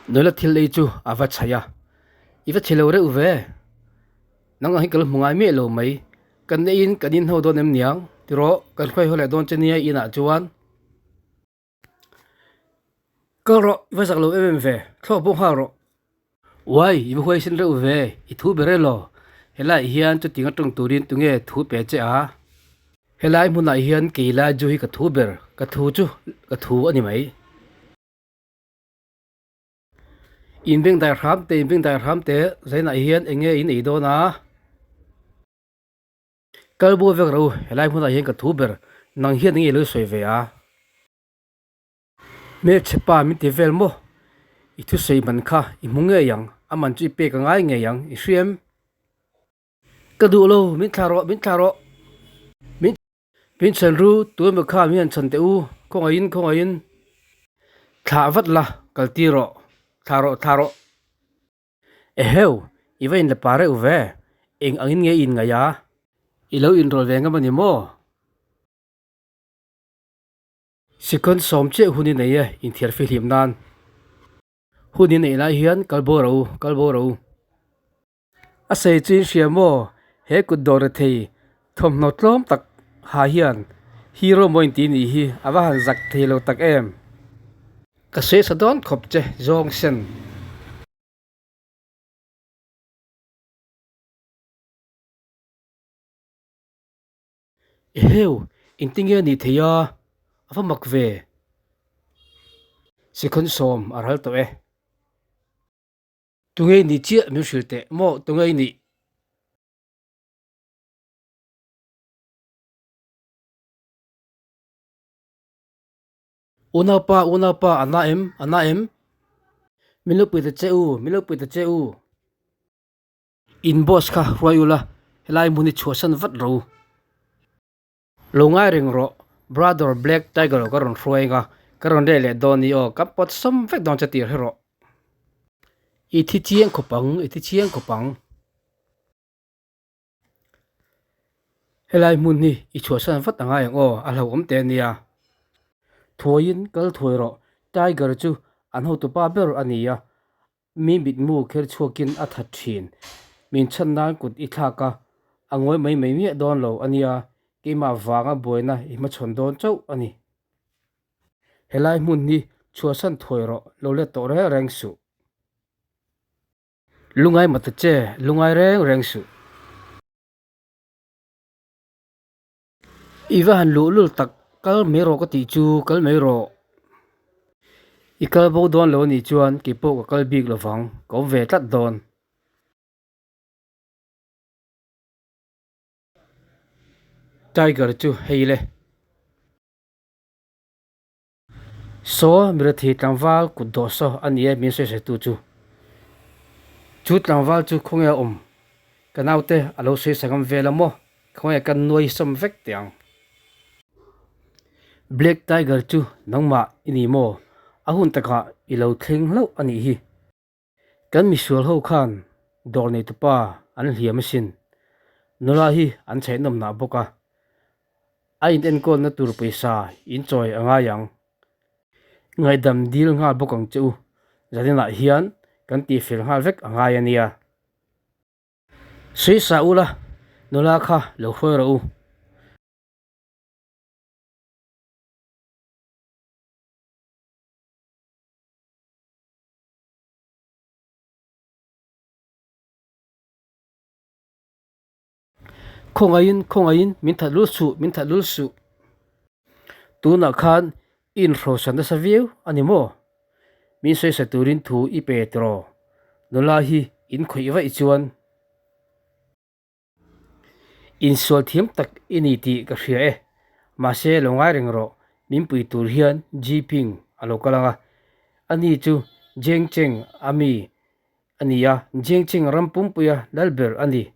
Nula thil ei chu a va chhaih a, I va chhe lo reuh ve. Nang ang hi ka lo hmu ngai miah lo mai. Kan eiin kan inho dawn em niang? Tirawh, kan hruai haw leh dawn che nia inah chuan. Kal rawh, i va zak lo em em ve, thlawk pawh nghal rawh. Uai, i va huaisin reuh ve, i thu ber e law. Helaiah hian chuting atang turin tunge thu pe che a? Helai hmunah hian kei lai ju hi ka thu ber, ka thu chu ka thu a ni mai. Inbeng dai hram te, inbeng dai hram te, zainah hian eng nge in ei dawn a? Kal bo vek ro, helai hmunah hian ka thu ber, nang hian eng nge i lo sawi ve a? Hmelchhe pa min ti vel maw? I thusawi man kha i hmu ngei ang, a man chu i pek a ngai ngei ang, i hria em? Ka duh lo, min thlah rawh, min thlah rawh. Min min chhan ru, tu emaw kha min han chhan teh u, khawngaihin, khawngaihin. Thlah vat la, kal tir rawh, thlah rawh, thlah rawh. Eheu, i va inla pa reuh ve, eng angin nge i inngaih a? I lo inrawl ve ngam a ni maw? Second sawm chiah hun i nei e inthiar fihlim nan. Hun i neih lai hian kal bo ro u, kal bo ro u. A sei chu in hria maw? He kut dawr rethei thawmhnaw tlawm tak ha hian hero maw inti nih hi a va han zak thei lo tak em? Ka sawi sa dawn khawp che zawng sen. Eheu, engtinge a nih theih a? A va mak ve. Sikhawn sawm a ral tawh e. Tunge i nih chiah min hrilh teh maw tunge i nih? Unaupa, unaupa, a na em? A na em? Min lo pui ta che u, min lo pui ta che u. In boss kha hruai ula, helai hmun hi chhuahsan vat ro. Lo ngai reng rawh, Brother Black Tiger ka rawn hruai anga, ka rawn reh leh dawn ni aw, ka pawt sawm vek dawn che tir hi rawh. I thi chiang khawp ang, i thi chiang khawp ang. Helai hmun hi i chhuahsan vat angai ang aw, a hlauhawm teh ania. Thuaiin kal thuai rawh, Tiger chu an hotupa ber a ni a, Mi mitmu kher chhuakin a that thin. Min chhan nan kut i thlak a, a ngawi mai mai miah dawn lo a nia, keimah vanga buaina i hmachhawn dawn chauh a ni. Helai hmun hi chhuahsan thuai rawh, lo let tawh reng reng suh. Lungai mata che, lungai reng reng suh. I va han luh lul tak, kal mai rawh ka tih chu kal mai rawh. I kal bo dawn lo anih chuan kei pawh ka kal bik lovang, ka awm ve tlat dawn. Tiger chu hei le. Saw Mirathi tlangval kut dawh saw a ni e min sawisawitu chu. Chu tlangval chu khawnge a awm? Ka naute a lo sawisak ngam vel a maw? Khawnge kan nuai sawm vek teh ang. Black Tiger chu nangmah i ni maw? A hun takah i lo thleng hlauh a nih hi. Kan misual ho khan dawr neitupa an hliam asin. Nula hi an chhaihnawm nah bawk a. A inenkawlna tur pawisa in chawi a ngai ang. Ngaihdam dil nghal bawk ang che u. Zaninah hian kan tihfel nghal vek a ngai a nia. Sawi sa ula, nula kha lo hruai rawh u. Khawngaihin, khawngaihin, min that lul suh, min that lul suh. Tunah khan i inhrosa nasa viau a ni maw? Min sawi sa turin thu i pe tiraw? Nula hi in khawih vaih chuan. Insual thiam tak i ni tih ka hria e. Mahse, lo ngai reng rawh, min pui tur hian Jiping a lo kal ang a. Ani chu Jengcheng a mi a ni a, Jengcheng ram pumpuia lal ber a ni.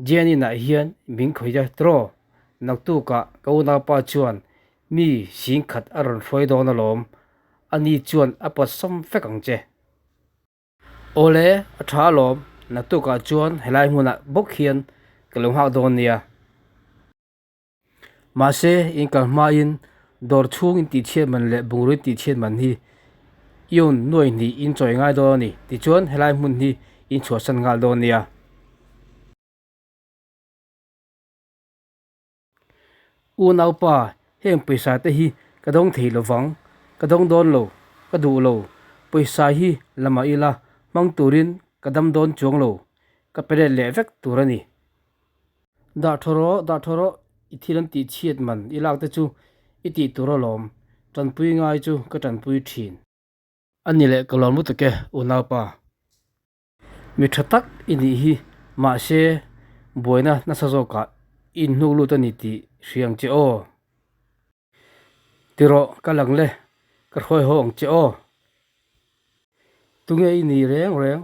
Jianin-ah hian min khawih a tiraw? Naktukah ka unaupa chuan mi singkhat a rawn hruai dawn alawm. Ani chuan a pawtsawm vek ang che. Awle, a tha alawm, naktukah chuan helai hmunah bawk hian ka lo nghak dawn nia. Mahse, inkal hmain dawr chhung intihchhiat man leh bungrua intihchhiat man hi Ion nuai hnih in chawi ngai dawn a ni. Tichuan helai hmun hi in chhuahsan nghal dawn nia. Unaupa, heng pawisa te hi ka dawng thei lo vang, ka dawng dawn lo, ka duh lo. Pawisa hi la mah ila, hmang turin ka dam dawn chuang lo, ka pe let leh vek tur a ni. Dah thaw rawh, dah thaw rawh, i thil an tih chhiat man i lak te chu i tih tur alawm, tanpui ngai chu ka tanpui thin. A ni leh ka lawm lutuk e, unaupa. Mi tha tak i nih hi, mahse buaina nasa zawkah i inhnuk lut a ni tih hria ang che aw. Ti rawh, ka lang le, ka hruai haw ang che aw. Tunge i ni reng reng,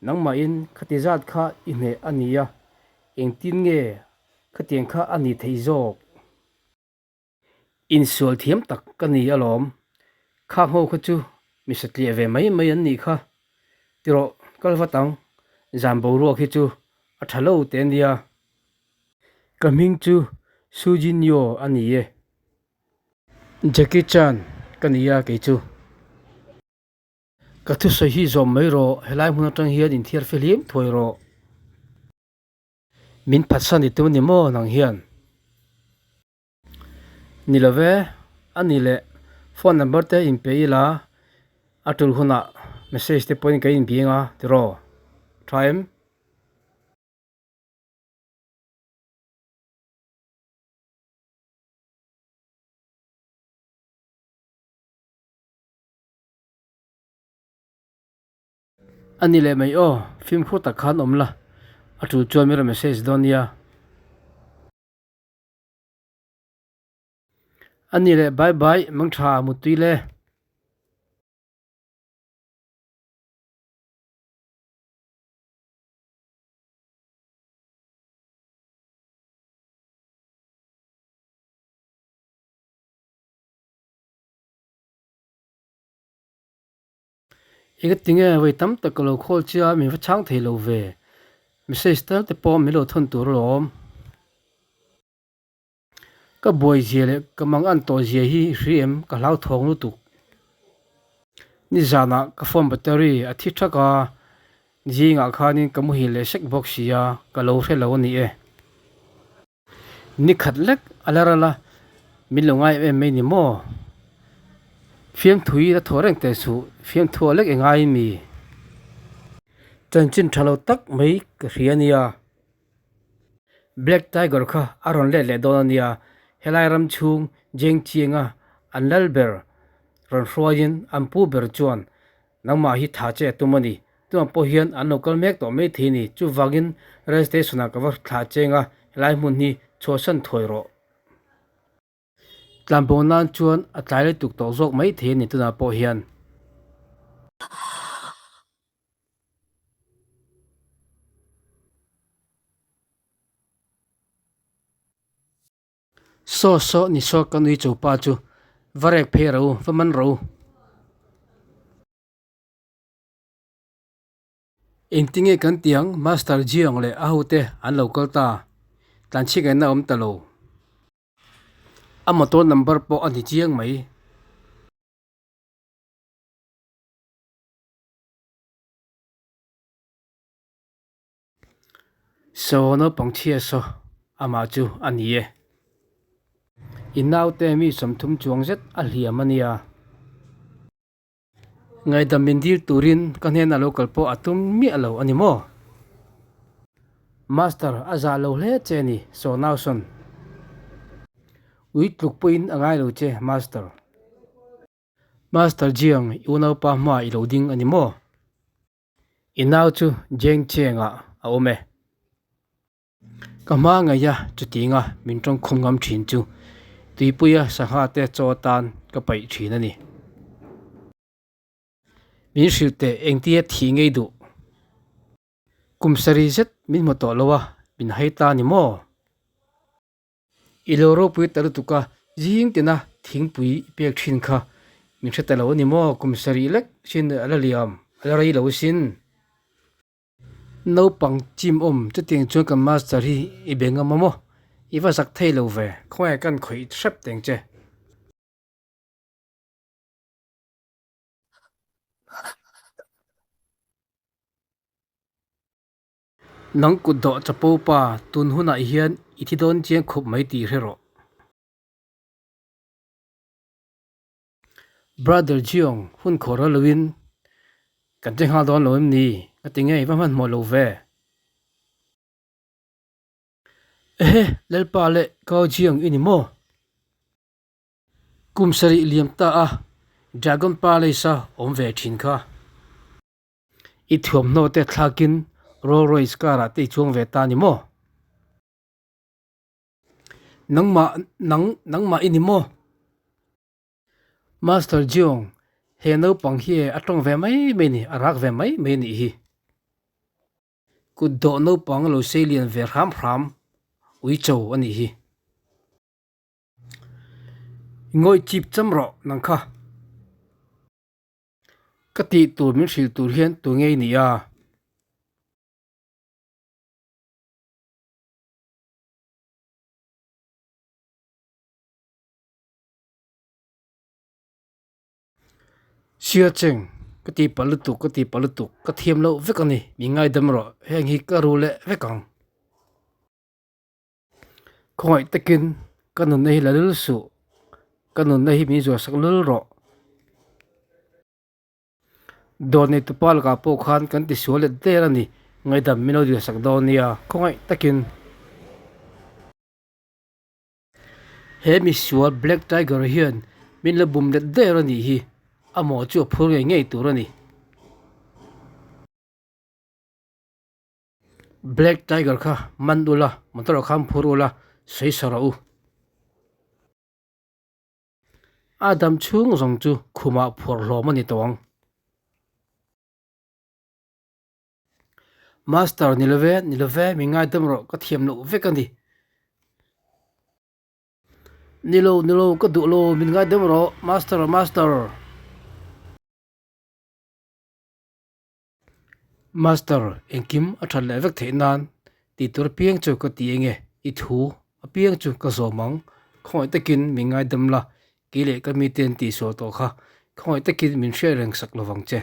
nangmahin khati zat kha i hneh a nia, engtin nge khatiang kha a ni thei zawk? Insual thiam tak ka ni alawm, khak ho kha chu mi satliah ve mai mai an nih kha. Ti rawh, kal vat ang, zan boruak hi chu a tha lo teh a nia. Ka hming chu Su Jin Yo a ni e. Jackie Chan ka ni a kei chu. Ka thusawi hi zawm mai rawh, helai hmun atang hian inthiar fihlim thuai rawh. Min phatsan i tum a ni maw nang hian? Ni lo ve, a ni leh phone number te in pe ila a tul hunah message te pawhin kan inbiang a tiraw? Tha em? A ni leh mai aw, fimkhur tak khan awm la, a tul chuan min rawn message dawn nia. A ni leh bye bye, mangtha muttui le. Eng tinge vawi tam tak ka lo call che a, min va chhang thei lo ve. Message tal te pawh min lo thawn tur alawm. Ka buai zia leh ka mang an tawh zia hi i hria em? Ka hlauthawng lutuk. Nizanah ka phone battery a thi thak a, zingah khanin ka muhil leh sek bawk si a, ka lo hre lo a ni e. Ni khat lek a la ral a, min lo ngai em em mai ni maw? Fiamthui la thaw reng teh suh, fiamthu a lek i ngai mi? Chanchin tha lo tak mai ka hria a nia. Black Tiger kha a rawn let leh dawn a nia, helai ram chhung Jeng Chianga an lal ber rawn hruaiin an pu ber chuan nangmah hi tha che a tum a ni. Tunah pawh hian an lo kal mek tawh mai thei a ni. Chuvangin rail station ah ka va thlah cheng a, helai hmun hi chhuahsan thuai rawh. Tlanbo nan chuan a tlai lutuk tawh zawk mai thei a ni tunah pawh hian. Saw saw ni saw ka nui chopa chu va rek phei ro va man ro. Engtinge kan tiang Master Jiang leh a hote an lo kal ta tlanchhigaina awm ta lo. A motor number pawh a ni chiang mai. Saw naupang chhia saw amah chu a ni e. I naute mi 30 chuang zet a hliam a nia. Ngaihdam min dil turin ka hnenah lo kal pawh a tum miah lo a ni maw? Master a zah lo hle che a ni, saw nausawn. Ui tluk pawhin a ngai lo che, Master. Master Jiang, i unaupa hmaah i lo ding a ni maw? I nau chu Jeng Chengah a awm e. Ka hma ngaih a chutinga min tawngkhum ngam thin chu tuipuia sangha te chaw atan ka paih thin a ni. Min hrilh teh engtia thih ngei duh. Kum sarih zet min hmu tawh lo a, min hai ta ni maw? I lo ropui ta lutuk a, zing tina thingpui i pek thin kha min hre ta lo a ni maw? Kum sarih lek sin a la liam, a la rei lo sin. Naupang chim awm chutiang chuan kan master hi i be ngam a maw? I va zak thei lo ve, khawngaih kan khawih hrep teng che. Nang kut dawh chapo pa, tun hunah hian i thi dawn chiang khup mai tih hre rawh. Brother Jiong, hun khawh ral loin kan che nghal dawn lo em ni? Ka ti ngei, va hmanhmawh lo ve. Ehe, Lalpa leh Gao Jiong i ni maw? Kum sarih liam ta a, Dragon Palace a awm ve thin kha. I thuamhnaw te thlakin Rolls Royce car ah te i chuang ve ta ni maw? Nangmah, nang, nangmah i ni maw? Master Jeong, he naupang hi e a tawng ve mai mai ni, a rak ve mai mai nih hi. Kut dawh naupang lo sei lian ve hram hram uicho a nih hi. Ngawih chip cham rawh nang kha. Ka tih tur min hrilh tur hian tu ngei ni a? Sia cheng, ka ti palh lutuk, ka ti palh lutuk, ka thiam loh vek a ni, min ngaidam rawh, heng hi ka ru leh vek ang. Khawngaih takin ka nunna hi la lul suh, ka nunna hi min zuah sak lul rawh. Dawr neitupa lakah pawh khan kan tisual let der a ni, ngaihdam min lo dil sak dawn nia, khawngaih takin. He misual Black Tiger hian min la bum let der a nih hi, a mawh chu a phur ngei ngei tur a ni. Black Tiger kha man ula, motor ah khan phur ula, sawi sa rawh u. A dam chhung zawng chu khumah phuar hlawm a ni tawh ang. Master ni love, ni love, min ngaidam rawh, ka thiam loh vek a ni. Ni lo, ni lo, ka duh lo, min ngaidam rawh, Master, Master. Master, engkim a that leh vek theih nan tih tur apiang chu ka ti enge i thu apiang chu ka zawm ang, khawngaih takin min ngaidam la, kei leh ka mite an tihsual tawh kha khawngaih takin min hriat reng sak lovang che.